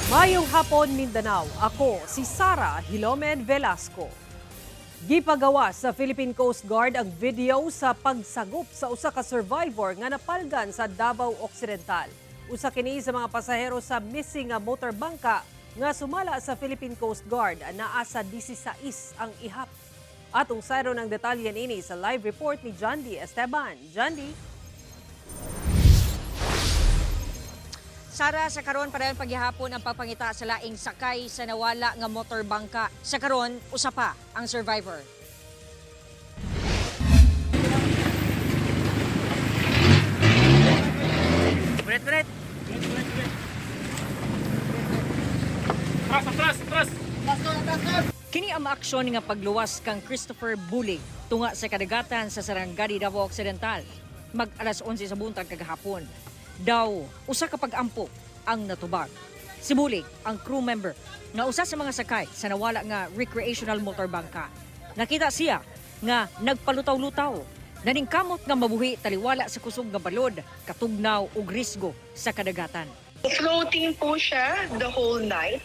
Mayong hapon, Mindanao. Ako si Sara Hilomen Velasco. Gipagawa sa Philippine Coast Guard ang video sa pagsagop sa usa ka survivor nga napalgan sa Davao Occidental. Usa kini sa mga pasahero sa missing nga motor bangka nga sumala sa Philippine Coast Guard, naa sa 16 ang ihap. Atong sayron ang detalye nini sa live report ni John D. Esteban. John D. Sara, sa karon padayon paghihapon ang pagpangita sa laing sakay sa nawala nga motor bangka. Sa karon, usa pa ang survivor. Bret, bret. Atras, atras, atras! Kini ang maaksyon nga pagluwas kang Christopher Bulig tunga sa kadagatan sa Sarangani, Davao Occidental. Mag alas 11 sa buntag kagahapon. Daw, usa ka pag-ampo ang natubag. Si Bulig, ang crew member, nga usa sa mga sakay sa nawala nga recreational motor bangka. Nakita siya nga nagpalutaw-lutaw. Naningkamot nga mabuhi taliwala sa kusog nga balod, katugnaw ug risgo sa kadagatan. Floating po siya the whole night.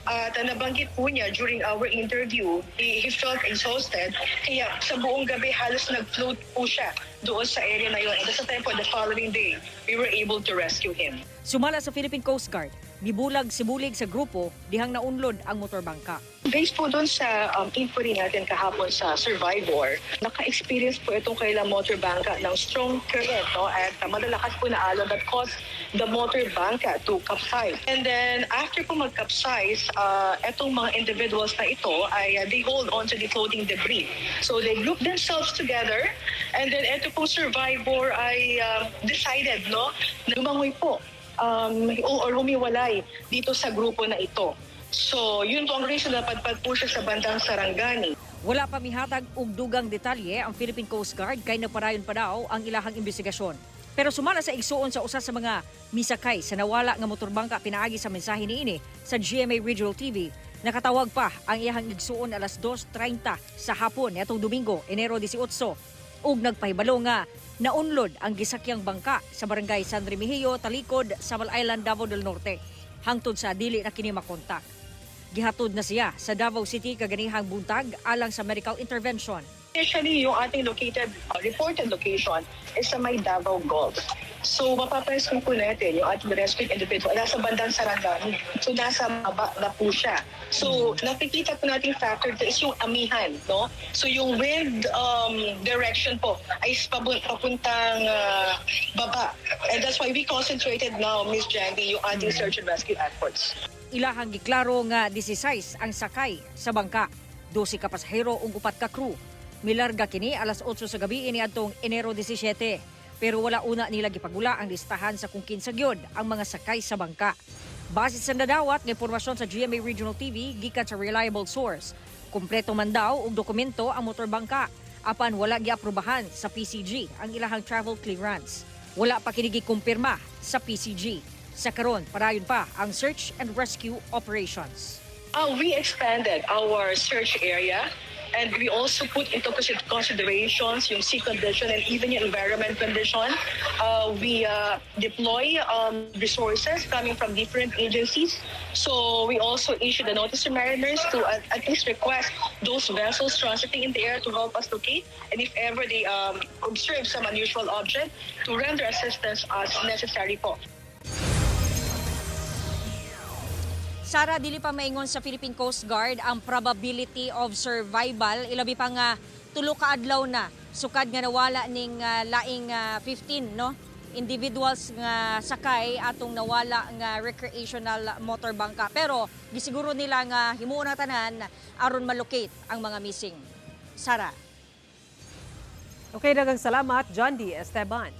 At nabanggit po niya during our interview, he felt exhausted. Kaya sa buong gabi halos nag-float po siya doon sa area na yun. And at the time po, the following day, we were able to rescue him. Sumala sa Philippine Coast Guard, nibulag si Bulig sa grupo dihang naunlod ang motor bangka. Based po doon sa inquiry natin kahapon sa survivor, naka-experience po itong kailang motor bangka ng strong current, no, at malalakas po na alon that caused the motor bangka to capsize. And then after po mag-capsize, etong mga individuals na ito ay they hold on to the floating debris. So they group themselves together and then ito pong survivor ay decided, no, na lumangoy po or humiwalay dito sa grupo na ito. So, yun po ang reason na padpad po siya sa bandang Sarangani. Wala pa mihatag og dugang detalye ang Philippine Coast Guard kay nagpadayon pa daw ang ilahang investigasyon. Pero sumala sa igsuon sa usa sa mga misakay sa nawala nga motorbangka pinaagi sa mensahe niini sa GMA Regional TV, nakatawag pa ang iyahang igsuon alas 2:30 sa hapon niadtong Domingo, Enero 18, ug nagpahibalo nga naunlod ang gisakyang bangka sa barangay San Remigio, Talikod, Samal Island, Davao del Norte. Hangtod sa dili na kini makontak. Gihatod na siya sa Davao City kaganihang buntag alang sa medical intervention. Initially, yung ating reported location is sa may Davao Gulf. So, mapapansin po natin yung ating rescued individual nasa bandang Sarangani. So, nasa baba na po siya. So, nakikita po nating factor dito is yung amihan, no? So, yung wind direction po ay papuntang baba. And that's why we concentrated now, Miss Jandy, yung ating search and rescue efforts. Ilahang giklaro nga 16 ang sakay sa bangka, 12 ka pasahero ug 4 ka crew. Milarga kini alas 8 sa gabi ini adtong Enero 17. Pero wala una nila gipagula ang listahan sa kung kinsa gyud ang mga sakay sa bangka. Base sa nadawat nga impormasyon sa GMA Regional TV gikan sa reliable source, kumpleto man daw og dokumento ang motor bangka apan wala giaprobahan sa PCG ang ilahang travel clearance. Wala pa kini gikumpirma sa PCG. Sa karon, padayon pa ang search and rescue operations. We expanded our search area and we also put into considerations yung sea condition and even yung environment condition. We deploy resources coming from different agencies. So we also issued a notice to mariners to at least request those vessels transiting in the air to help us locate, and if ever they observe some unusual object, to render assistance as necessary po. Sara, dili pa maingon sa Philippine Coast Guard ang probability of survival. Ilabi pa nga 3 ka adlaw na sukad nga nawala ning laing 15, no, individuals nga sakay atong nawala nga recreational motor bangka. Pero gisiguro nila nga himuon ang tanan aron malocate ang mga missing. Sara. Okay, daghang salamat, John D. Esteban.